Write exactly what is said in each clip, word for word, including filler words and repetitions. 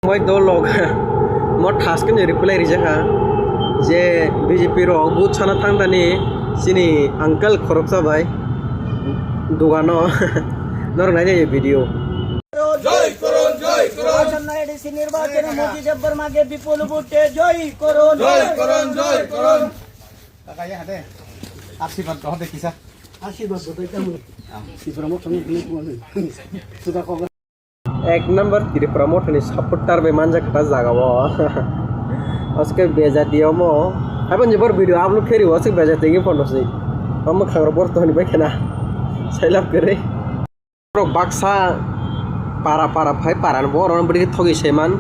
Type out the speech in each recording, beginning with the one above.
Moi dolok mo thaskeno reply rijak ha je B J P rok gut sana thangdani chini uncle khoroksa bai dogano norok nainai video. জয় করুন, জয় করুন। আসন্ন এডিসি নির্বাচনে মোদি দেববর্মাকে বিপুল ভোটে জয় করুন। জয় করুন, জয় করুন। Kaka ya hade. Asirwad dohor de kisa. Asirwad dohor de kamu. Sibra mo thangni dini kuan. Sudah kok. Ek number Tripura Mothani supporter bai manjak kha jaga o. Oske bejati omo. Haibon je bor video upload kheri oske bejati ngi pondo si. Omo khangrok bor tohni bai khena. Sailap kere. Borok baksa para para phai para ni borok no bwrwi khe thogwi saiman.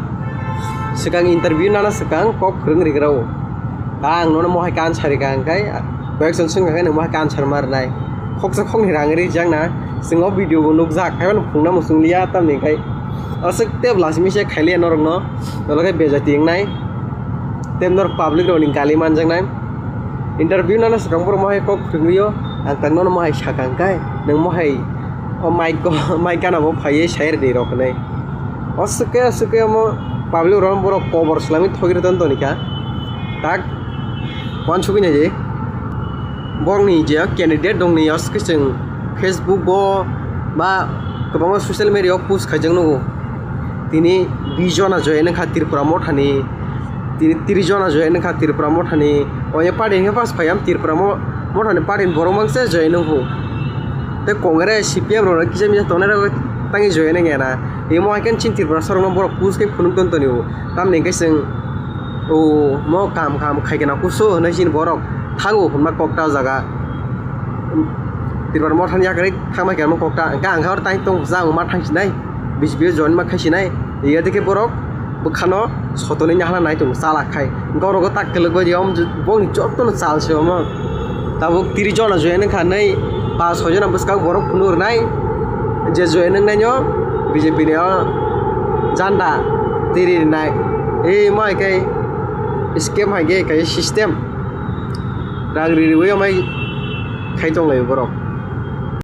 Swkang interview nana swkang kok kwrwng rigrao. Ang nono mohai kan sari ka hwnkhe koyekjon swngkha khe nwng mohai kan sar ma rwnai. Khoksa khokni rang rijak na chwng o video bo nukjak haiphano phunukna muchung liya tamni hwnkhe aswk tei bwlasingmisa khailiya norokno nokhe bejati wngnai tei norok public rokni gali manjaknai. Interview nana swkang borok mohai kok kwrwngwi o ang tang nono mohai sakang kai nwng mohai o mic o mic gana bo phaiwi sai rwdi rok hinwi. Aswk khe aswk khe omo public rok borok kobor swlangwi thogwi rwtoni tonikha tak uansukgwi naidi. Borokni je candidate dongni aswk khe chwng Facebook o ba kwbangma social media o post khaijak nugo. Tini bish jona join wngkha Tripura Mothani. Tini tris jona join wngkha Tripura Mothani. Oya party hwnkhe pass phaiyam Tripura mo-, Mothani party ni borok mangse join wngkhu. Tei Congress, C P M rok kisa misa tongnai rok tangwi join wngya na. Imo hai khe chini Tripura sorok no borok post khe phunuk ton tonio. Tamni hwnkhe chwng o mo kam kam khai khe na kusu hwnwi chini borok thango hwnma kokta o jaga. Tripura Mothani yakarwi thangma khe omo kokta hwnkhe ang khe oro tai tong jak ma thangsinai. B J P o join ma khaisinai. Iya dikhe borok bwkhano sotoni nahana nai tongo chala khai. Hwnkhe oro tak kwlwk bai di omo bongni jotono chal se omo. Tabuk tris jona join wngkha nai pas soi jona bwskang borok phunuk rwnai. Je join wngnaino B J P ni o janda tiri rwnai. Ei mo hai khe scam hai khe kaisa system. Rang ri riwi omai khai tong lai borok.